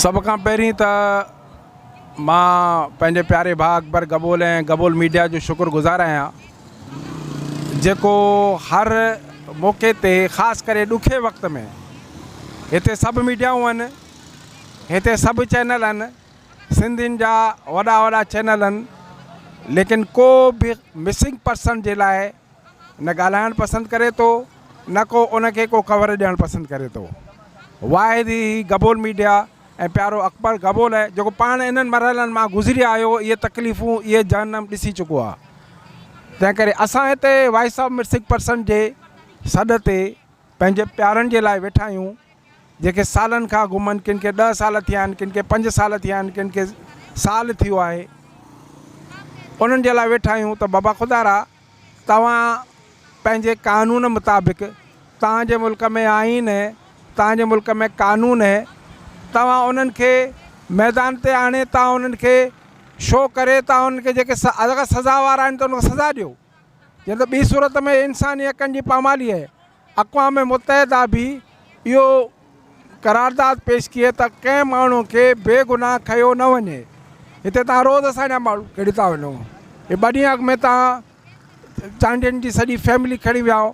سڀ کان پهرين ته مان پنهنجي پياري ڀاء اڪبر گبول ۽ گبول ميڊيا جو شڪر گذار آهيان جيڪو هر موقعي تي خاص ڪري ڏکي وقت ۾ هتي سڀ ميڊيائون آهن هتي سڀ چينل آهن سنڌين جا وڏا وڏا چينل آهن ليڪن ڪو به مسنگ پرسن جي لاء نه ڳالهائڻ پسند ڪري ٿو نه ڪو ان کي ڪو ڪور ڏيڻ پسند ڪري ٿو. واحد هي گبول ميڊيا ۽ پيارو اڪبر گبول آهي جيڪو پاڻ انهن مرحلن مان گذري آيو اهي تڪليفون اهي جهنم ڏسي چڪو آهي تنهن ڪري اسان هتي وائس آف مسنگ پرسن جي سڏ تي پنهنجي پيارن جي لاء ويٺا آهيون جيڪي سالن کان گم آهن ڪن کي ڏهه سال ٿيا آهن ڪن کي پنج سال ٿيا آهن ڪن کي سال ٿيو آهي انهن جي لاء ويٺا آهيون ته بابا خدارا توهان پنهنجي قانون مطابق توهان جي ملڪ ۾ آئين هي توهان جي ملڪ ۾ قانون هي توهان انهن کي ميدان تي آڻي توهان انهن کي شو ڪري توهان انهن کي جيڪي اگر سزا وارا آهن ته انهن کي سزا ڏيو جيئن ته ٻي صورت ۾ انساني حقن جي پامالي آهي اقوام متحده به اهو قرارداد پيش ڪئي ته ڪنهن ماڻهو کي بي گناهه کنيو نه وڃي. هتي توهان روز اسان جا ماڻهو کڻي ٿا وڃو. هي ٻه ڏينهن اڳ ۾ توهان چانڊين جي سڄي فيملي کڻي ويا آهيو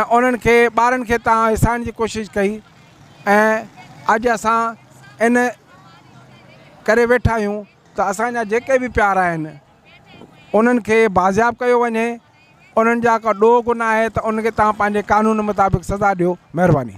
۽ انهن کي ٻارن کي توهان هيسائڻ جي ڪوشش ڪئي ۽ اڄ اسان ان ڪري ويٺا آهيون ته اسان جا جيڪي به پيارا آهن انهن کي بازياب ڪيو وڃي. انهن جا ڪا ڏوهه گناهه آهي ته انهن کي توهان پنهنجي قانون مطابق سزا ڏيو. مهرباني.